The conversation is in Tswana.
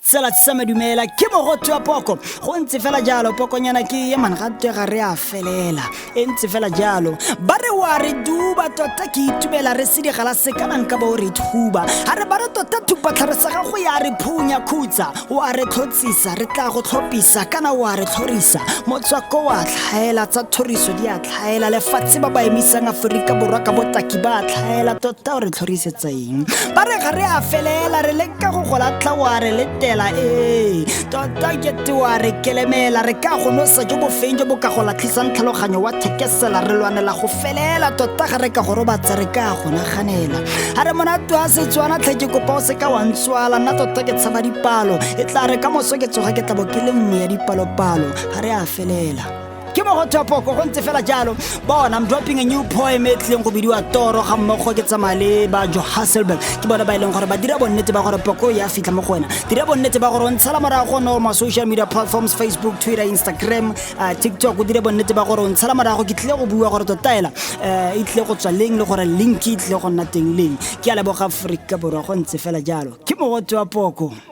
Tsela tsa madumela ke mogotho wa poko go ntse fela jalo pokonyana ke ye man ga twe ga re a felela e ntse fela jalo ba re wa re duba tota ke itumela re sedigala se kana nka ba o re thuba ga re ba re tota thupatlhare sa gago ya re phunya khutsa wa re tlhotsisa re tla go tlhophisa kana wa re tlhorisa motswako wa tlhaela tsa thoriso di a tlhaela lefatshe ba ba emisang aforika borwa ka botaki ba a tlhaela tota o re tlhorisetsa eng ba re ga re a felela re leka go go latlha wa re letela ee tota kete wa re kelemela re ka go nosa jo bofeng jo bo ka go latlhisang tlhaloganyo wa thekesela re lwanela go felela tota ga re ka go robatsa re ka go naganela ga re monate wa setswana tlhe ke kopa o seka wa ntswala nna tota ke tshaba dipalo e tla re ka moso ke tsoga ke tlabo ke le nngwe ya dipalopalo ga re a felela ke mo go thopoko go ntse fela jalo bona I'm dropping a new poem e tlileng go bidiwa toro ga mmogo ke tsamaya le ba jo hasselberg ke bone ba e leng gore ba dira bonnete ba gore poko ya fitlha mo go wena dira bonnete ba gore o ntshela morago no ma social media platforms facebook twitter instagram tiktok o dire bonnete ba gore o ntshela morago ke tlile go bua gore totaela e tlile go tswa leng le gore link e tlile go nna teng leng ke a leboga aforika borwa go ntse fela jalo ke mogote wa poko.